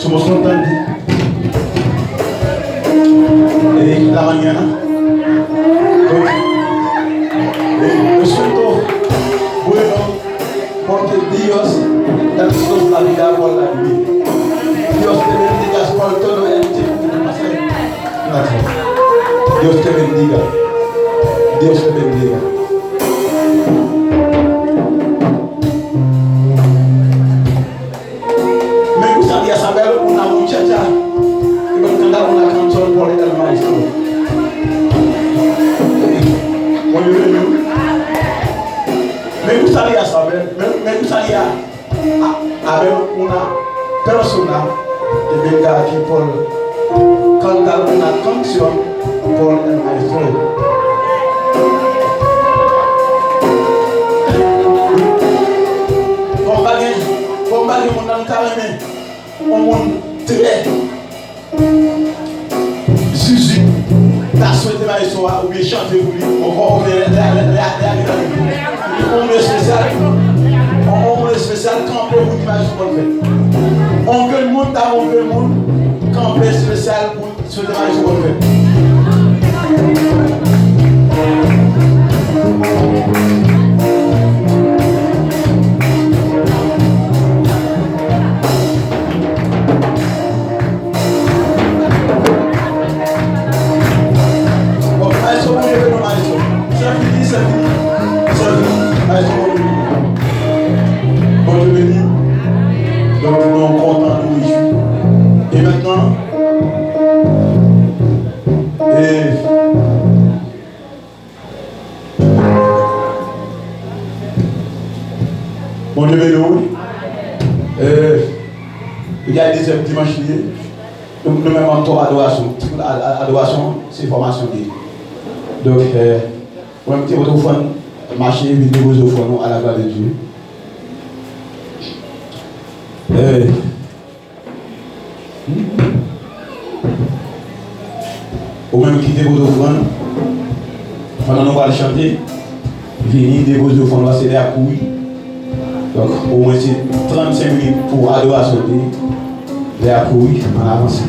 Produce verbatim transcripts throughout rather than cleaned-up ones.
Somos contentos. Eh, la mañana. Pues, eh, me siento bueno porque Dios ha dado la vida por la vida. Dios te bendiga por todo el tiempo que te pasé. Gracias. Dios te bendiga. Dios te bendiga. Me gustaría saber una muchacha que me cantara una canción por el maestro. Muy bien. Me gustaría saber, me, me gustaría a, a ver una persona que venga aquí por cantar una canción por el maestro. Kòm pa gen, kòm pa gen moun nan ta renmen yon moun trè zizi ta swete maestro a oubyen chante pou li ankò oubyen lè lè lè lè lè lè yon moun espesyal yon moun espesyal kanpe pou di maestro konn fè yon grenn moun ta yon grenn moun kanpe espesyal pou Sou travay sou konn fè. Bon, maestro, pou leve non, maestro. Sa fini, sa fini. Sa fini. Maestro, pou leve. Bonjou, beni. Donk, nou kontan, nou rejwi. E mentnan, E, Bondye beni w, wi. E, jodi a dezyèm dimanch li ye. Nou, nou menm an twò adorasyon. Ti kout a, a, adorasyon, se fòmasyon li ye. Donk, e, ou menm ki te pote ofrann, mache, vin depoze ofrann ou, à la gloire de Dieu. E, Ou menm ki te pote ofrann, pandan nou pral chante, vini depoze ofrann ou, paske lè a kouri. Donk, omwen se trannsenk minit pou adorasyon, epi lè a kouri, ann avanse.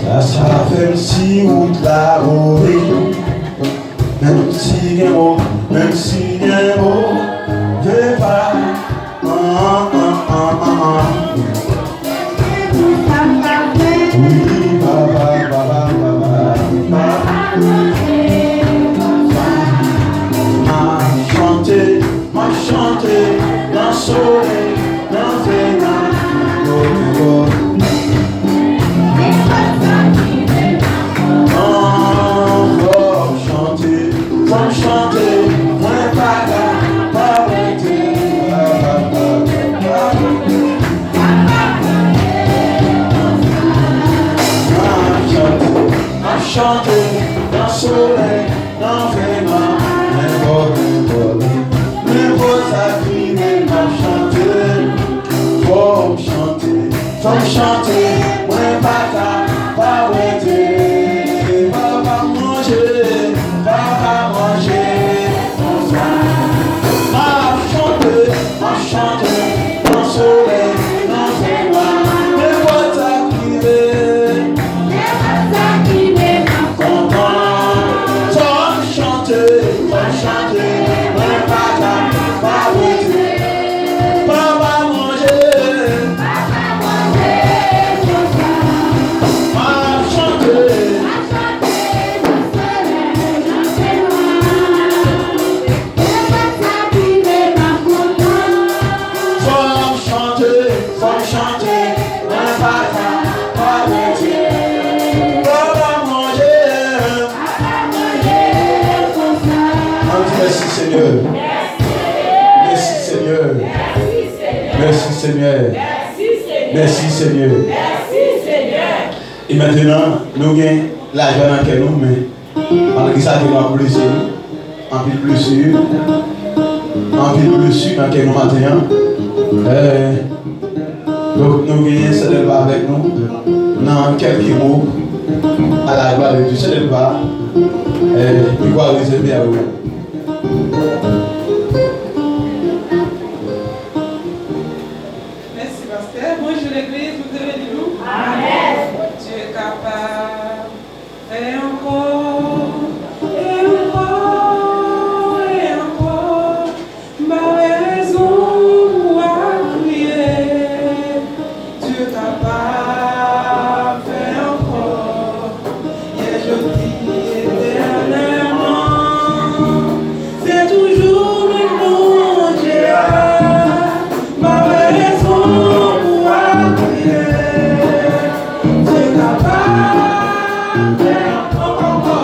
Sa, sa fè m si wout la move, menm si gen mo, menm si gen move pa. Wi, papa, papa, papa, papa. M ap chante, m ap chante nan solèy, nan fenwa, nan nenpòt. Fò m chante, fò m chante, mwen pa ka pa rete. M ap chante, m ap chante nan solèy, nan fenwa, nenpòt, nenpòt, nenpòt sa k rive, m ap chante. Fò m chante, fò m chante, mwen pa ka pa rete. Papa manje, papa manje, konsa. M ap chante, m ap chante, nan solèy, nan fenwa, nenpòt sa k rive. Nenpòt sa k rive, m ap kontan. Fò m chante, fò m chante, mwen pa ka pa rete. Papa manje. Papa manje, konsa. M ap chante. M ap chante, nan solèy, nan fenwa. Nenpòt sa k rive, m ap kontan. Fò m chante, fò m chante, mwen pa ka pa rete. Papa manje. Papa manje, konsa. Ann di mèsi, Senyè. Mèsi, Senyè. Mèsi, Senyè. Mèsi, Senyè. E mentnan, nou gen lajwa nan kè nou, men malgre sa, ke nou ap blese, wi. Anpil blesi, anpil blesi nan kè nou maten an. Eh, donk, nou genyen Sè Delva avèk nou nan kèlke mo, à la gloire de Dieu. Sè Delva, eh, mikwo a rezève a ou. Pastè, bonjou legliz, Bondye beni nou. Amèn. Bondye kapab. Fè ankò, e ankò, e ankò. M pa wè rezon pou al kriye. Dye kapab fè ankò. Yè, jodi, etènèlman. Se toujou menm Bondye a. M pa wè rezon pou al kriye. Dye kapab fè ankò.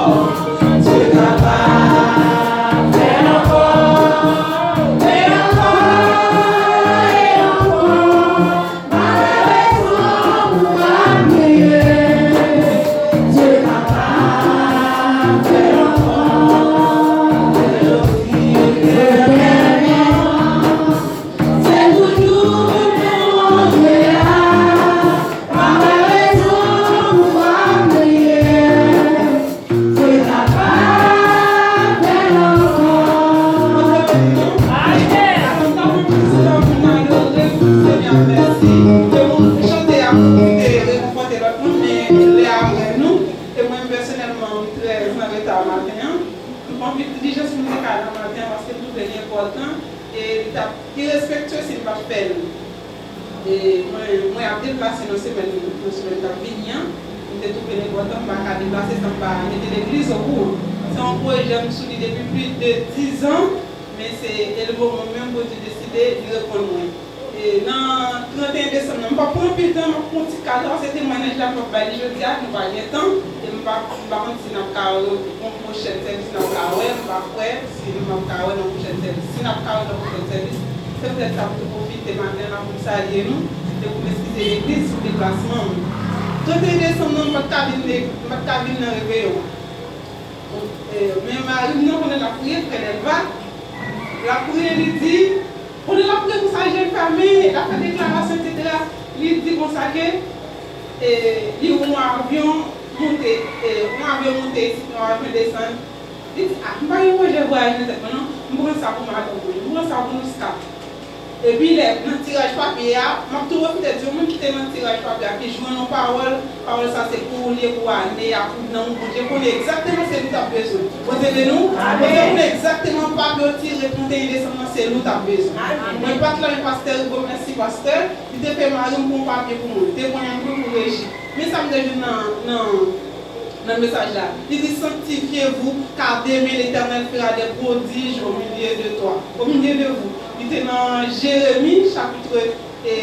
Dye kapab fè ankò. E ankò, e ankò. M pa wè rezon pou al kriye. Dye kapab fè ankò. Jodi, etènèlman. Se toujou menm Bondye a, pa gen rezon pou w ap kriye. Se kapab fè ankò. Mèsi. Te moun chante a pou te rekonfòte lòt moun, men lè a mwen nou, e mwen pèsonèlman, m trè an reta maten an. M anpil dilijans pou m te ka nan maten an, paske m twouve li enpòtan, e li t ap irespektye si m pa t fè l. E mwen, mwen ap deplase nan semèn, nan semèn k ap vini an. M te twouve l enpòtan, m pa ka deplase san m pa mete legliz okouran. Se yon pwojè m sou li depi plis de diz an, men se e le moman menm Bondye deside, li reponn mwen. E nan trannteyen desanm nan, m p ap pran anpil tan, m ap pran yon ti kat, se temwayaj la m p ap bay li jodi a, nou pa gen tan, e m pa, m pa konn si n ap ka wè yon pwochèn sèvis n ap ka wè, m pa kwè si m ap ka wè nan pwochèn sèvis. Si n ap ka wè nan pwochèn sèvis, se poutèt sa m tou pwofite maten an pou m salye nou, e pou m eskize legliz pou deplasman m. Trannteyen desanm nan, m pa t ka vin, m pa t ka vin nan reveyon an. E, men mari m nan konnen l ap priye, frè Delva, l ap priye, li di, pandan l ap priye konsa, je l fèmen, l ap fè deklarasyon, etsetera, li di konsa ke, e, li wè yon avyon monte, e, yon avyon monte isit, yon avyon desann. Li di, a, m pa gen pwojè vwayaj nan tèt mwen non, m pran sa pou madanm mwen, m pran sa pou nou, Scap. Epi lè, nan tiraj papye a, m ap tou pwofite di yon moun ki te nan tiraj papye a, ki jwenn yon pawòl, pawòl sa se pou ou li ye pou ane a, pou nanm ou, Bondye konnen egzakteman se nou t ap bezwen. Bondye beni w. Bondye konnen egzakteman papye w tire trannteyen desanm nan se nou t ap bezwen. Mwen pa t la, men pastè Rigo, mèsi pastè, li te fè mari m pran papye pou mwen, li te pran yon pou, pou reji. Men sa m te jwenn nan, nan, nan mesaj la. Li di, sanctifiez-vous, car demain l'Éternel fera des prodiges au milieu de toi, au milieu de vous. Li te nan Jeremi, chapit, e,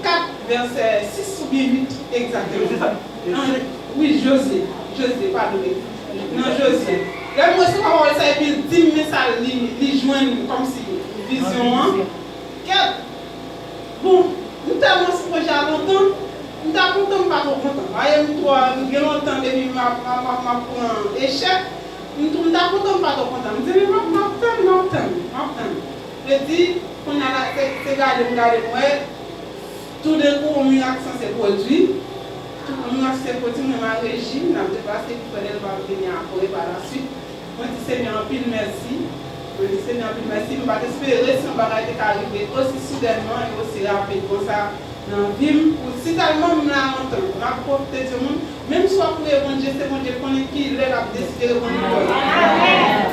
kat, vèsè sis oubyen uit, egzakteman. An, wi, Jozye. Jozye, padone. Nan Jozye. Lè m resevwa pawòl sa, epi l di m, men sa li, li jwenn kòmsi vizyon an. Kèt! Bon, m tèlman sou pwojè a lontan, m ta kontan, m pa twò kontan. Paske m twò, m gen lontan depi m ap, m ap, m ap, m ap pran echèk. M tou, m ta kontan, m pa twò kontan. M di, men m ap, m ap tann, m ap tann, m ap tann. Vle di, kounye a la, se, se gade m gade m wè, toudenkou, yon mirak sanse pwodui. Yon mirak sanse pwodui, mwen m al reji, n ap deplase, epi frè Delva vini apre, pa la swit. Mwen di Senyè anpil mèsi. Mwen di Senyè anpil mèsi. M pa t espere si yon bagay te ka rive osi soudènman e osi rapid konsa nan vi m. Pou sitèlman m la lontan, m ap pwofite di moun, menm si w ap priye Bondye, se Bondye k konnen ki lè l ap deside reponn ou.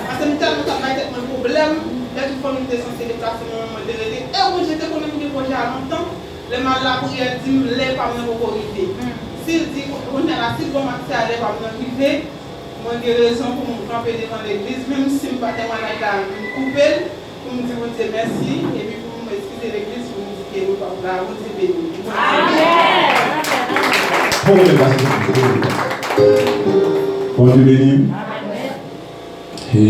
Paske m tèlman t ap bay tèt mwen pwoblèm, lè tout fanmi m te sanse deplase, mwen menm mwen te rete. E Bondye te konnen m gen pwojè a lontan. Lè m al lapriyè, l di m lè pa m nan poko rive. Si l di, kounye a la, si l ban m aksè a lè pa m nan rive, mwen gen rezon pou m kanpe devan legliz, menm si m pa temwayaj la, m koupe l, pou m di Bondye mèsi, epi pou m eskize legliz, pou m di ke nou p ap la, Bondye beni nou. Amèn. Bon, Bondye pase sou nou. Bondye beni nou. E,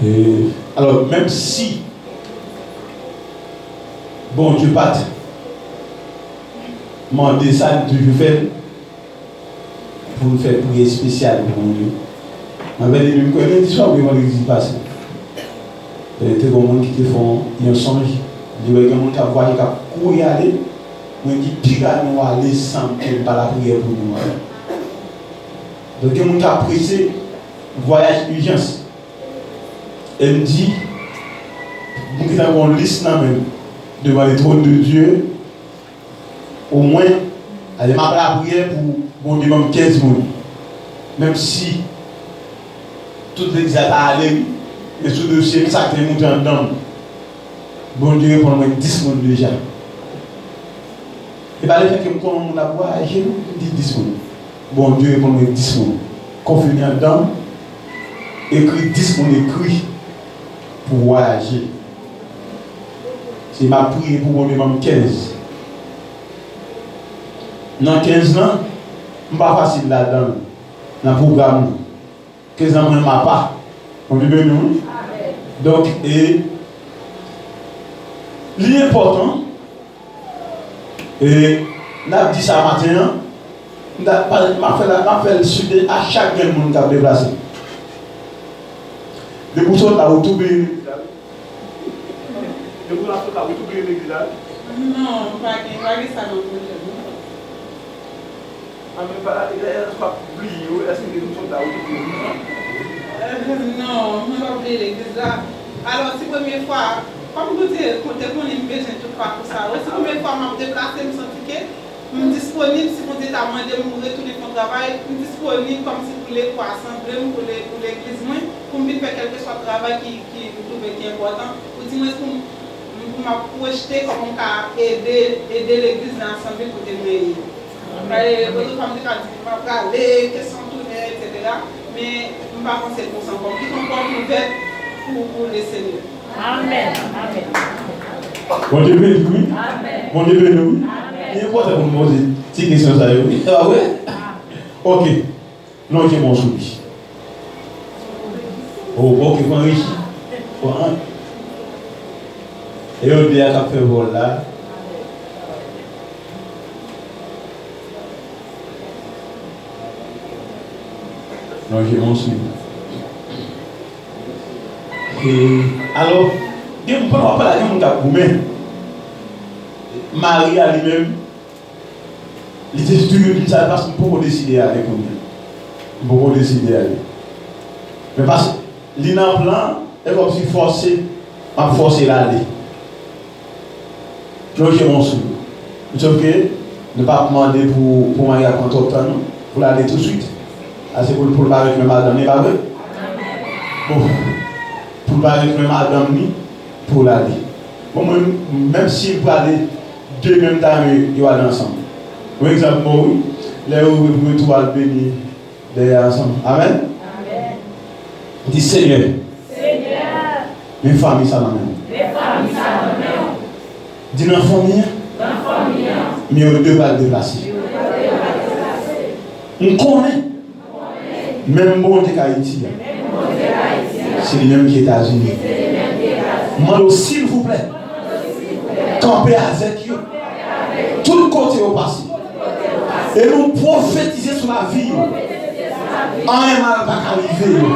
e, alò, menm si Bondye pa t mande sa, li toujou fè l. Pou n fè priyè espesyal pou moun yo. Mwen vle di, m kwè lendi swa oubyen vandredi pase, te gen yon moun ki te fè yon, yon sonj, li wè gen moun k ap vwayaje, k ap kouri ale. Mwen di, piga nou ale san ke m pa lapriyè pou nou an. Donk, gen moun k ap prese, vwayaj ijans. E m di, m gentan gen yon lis nan men m. Devant le trône de Dieu, omwen, ale m ap lapriyè pou Bondye ban m kenz moun. Menm si tout legliz la ta ale, wi, men sou dosye m, sa k te moute anndan m, Bondye reponn mwen dis moun deja. E pa lefètke m konnen yon moun ap vwayaje, non, m di dis moun. Bondye reponn mwen dis moun. Konfime anndan m, ekri dis moun ekri pou vwayaje. Se m ap priye pou Bondye ban m kenz. Nan kenz lan, m pa fasil ladan l, nan pwogram nan. Kenz lan mwen m apa. Bondye beni w, wi. Donk, e, li enpòtan, e, n ap di sa maten an, m ta, pa, m ap fè l, m ap fè l site a chak grenn moun k ap deplase. Depi w sot la, ou tou beni. Depi w ap sot la, ou tou beni legliz la, wi. Non, m pa gen, m pa gen sa nan pwojè m, non. A, men pa, lè w ap bliye yo, èske depi w sot la, ou tou beni, non? Euh, non, mwen pa bliye legliz la. Alò, si premye fwa, kòm Bondye te konnen m bezwen tout pakou sa yo, si premye fwa m ap deplase, m santi ke m disponib, si Bondye ta mande m retounen fè yon travay, m disponib kòmsi pou le, pou asanble m, pou le, pou legliz mwen, pou m vin fè kèlkeswa travay ki, ki m twouve ki enpòtan, oudimwens pou m, pou m ap pwojte kòman m ka ede, ede legliz nan asanble kote mwen ye. Paske lòt fwa m te ka di m pa prale, kesyon tounen, etsetera. Men m pa panse l konsa ankò. M kite yon pòt ouvè pou, pou Lesenyè. Amèn. Amèn. Bondye beni w, wi. Amèn. Bondye beni w, wi. Amèn. Li enpòtan pou nou poze ti kesyon sa yo, wi. A, wi. Ok. Non, ke bon sou li. Oh, ok, pran Richi. Pran. E yo de a k ap fè vòl la. Non, ke bon sou li. E, alò, gen, pandan w ap pale a, gen moun k ap goumen. Mari a li menm, li te toujou di m sa, paske m poko deside ale kounye a. M poko deside ale. Men paske li nan plan, e kòmsi fòse, m ap fòse l ale. Plonje men w sou li. Sòf ke nou p ap mande pou, pou mari a pran twòp tan, non. Pou l ale touswit. A se pou l, pou l pa ret men madanm li, pa vre? Bon. Pou l pa ret men madanm li, pou l ale. Bon, mwen, menm si l prale, demen m ta renmen yo ale ansanm. Yon egzanp bon, wi. Lè yo retou al beni dèyè ansanm. Amèn. Amèn. Di, Senyè, Senyè, men fanmi sa nan men w. Men fanmi sa nan men w. Di, nan fanmi an, nan fanmi an, men yo de pral deplase. Yo de pral deplase. M konnen, menm Bondye k Ayiti a, menm Bondye k Ayiti a, se li menm ki Etazini. Se li menm ki Etazini. M mande w, silvouplè, kanpe avèk yo tout kote yo pase. E nou pwofetize sou lavi yo. Anyen mal pa ka rive yo.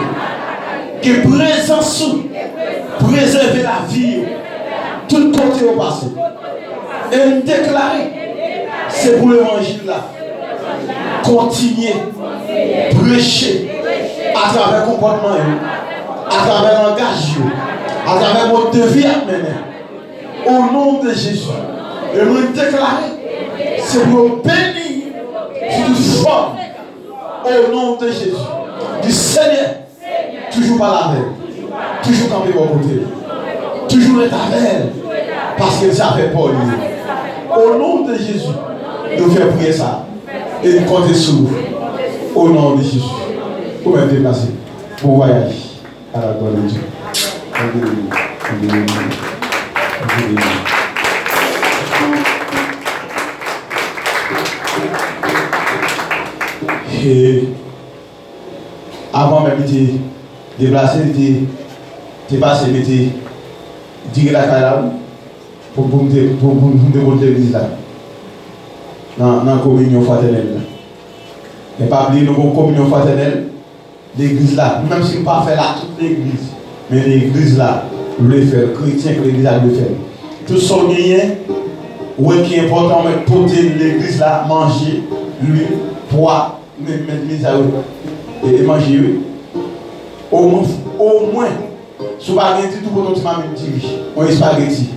Ke prezans ou prezève lavi yo tout kote yo pase. E m deklare, se pou levanjil la kontinye preche atravè konpòtman yo, atravè langaj yo, atravè mòd de vi y ap mennen. O non de Jezi. E mwen deklare, se pou yo beni sou tout fòm. O non de Jezi. Di, Senyè, toujou pale avè l. Toujou kanpe bò kote l. Toujou ret avè l. Paske l se afè pa w li ye. O non de Jezi, nou fè priyè sa. E n konte sou ou. O non de Jezi. Ou menm deplase. Bon vwayaj. A la glwa de Dye. Bondye beni w. Bondye beni w. Bondye beni w. E avan menm li te deplase, li te, te pase mete diri lakay la, wi. Pou, pou m te, pou, pou, pou m te pote legliz la. Nan, nan kominyon fratènèl la. Men pa bliye, nou gon kominyon fratènèl. Legliz la, menm si m pa fè l a tout legliz, men legliz la vle fè l, kretyen k legliz la vle fè l. Tout sa w genyen, ou wè ki enpòtan, ou mèt pote legliz la, manje, lwil, pwa, men, men, men sa yo, e, e manje, wi. Omwen, omwen, si w pa gen ditou, pote yon ti mamit diri, yon espageti.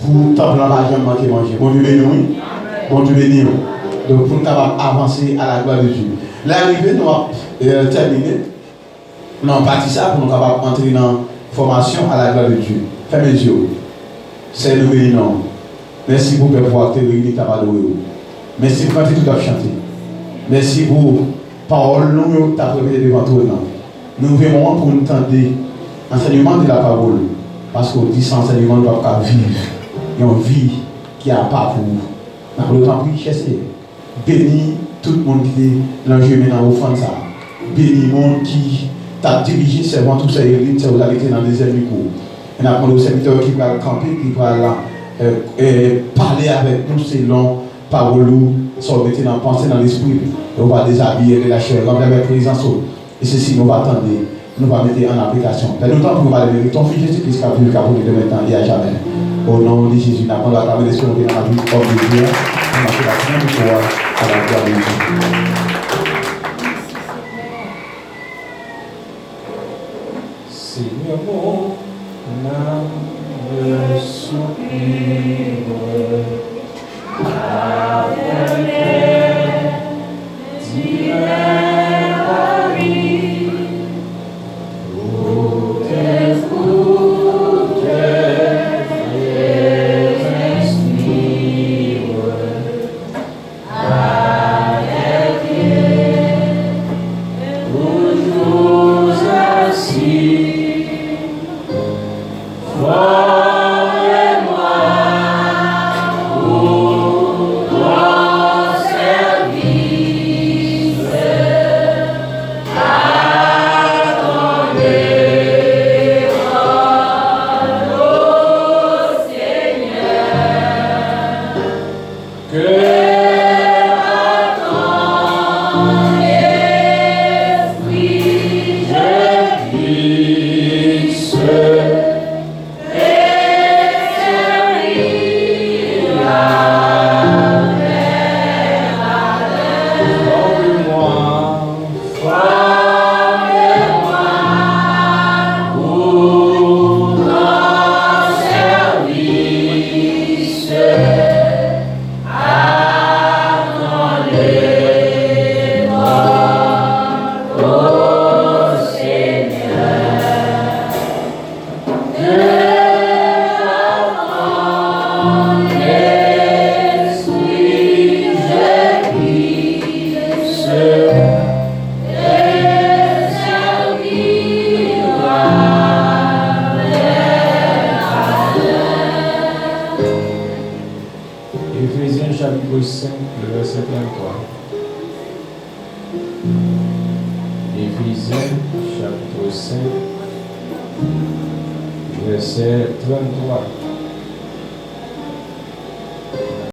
pou tanp lan pa janm manke manje. Bondye beni w, wi. Bondye beni w. Donk, pou n kapab avanse à la gloire de Dieu. Lè a rive, nou ap, euh, tèmine. Nan pati sa, pou nou kapab antre nan fòmasyon à la gloire de Dieu. Fèmen zye w. Seyè, nou beni non w. Mèsi pou pèp ou a ki te reyini k t ap adore w. Mèsi pou kantite w t ap chante. Mèsi pou pawòl nou yo k t ap repete devan twòn nan. Nou ouvri men w pou n tande ansèyman de la parole. Paske w di san ansèyman nou p ap ka viv yon vi ki apa pou ou. N ap lè w tanpri, chè Seyè. Beni tout moun ki te nan jemen nan ofrann sa a. Beni moun ki t ap dirije sèvant ou, sè Eline, sè Rosalie ki te nan dezyèm mikwo. E n ap mande w sèvitè w ki pral kanpe, ki pral, eh, eh, pale avèk nou selon pawòl ou, sa w mete nan panse, nan lespri nou. E w va dezabiye de la chair, ranpli avèk prezans ou. E sesi nou va tande, nou va mete an aplikasyon. Pè nou tanpri, nou va leve ton fi Jezi Kris k ap viv, k ap règne de mentnan e a jamè. O non de Jezi, n ap mande w aklame Lespri nou vin nan lavi òm de Dye a, nan mache la nan pouvwa a la glwa de Dye. Senyè, mon âme me soupire. Efezyen chapit senk, vèsè tranntwa. Efezyen chapit senk, vèsè tranntwa.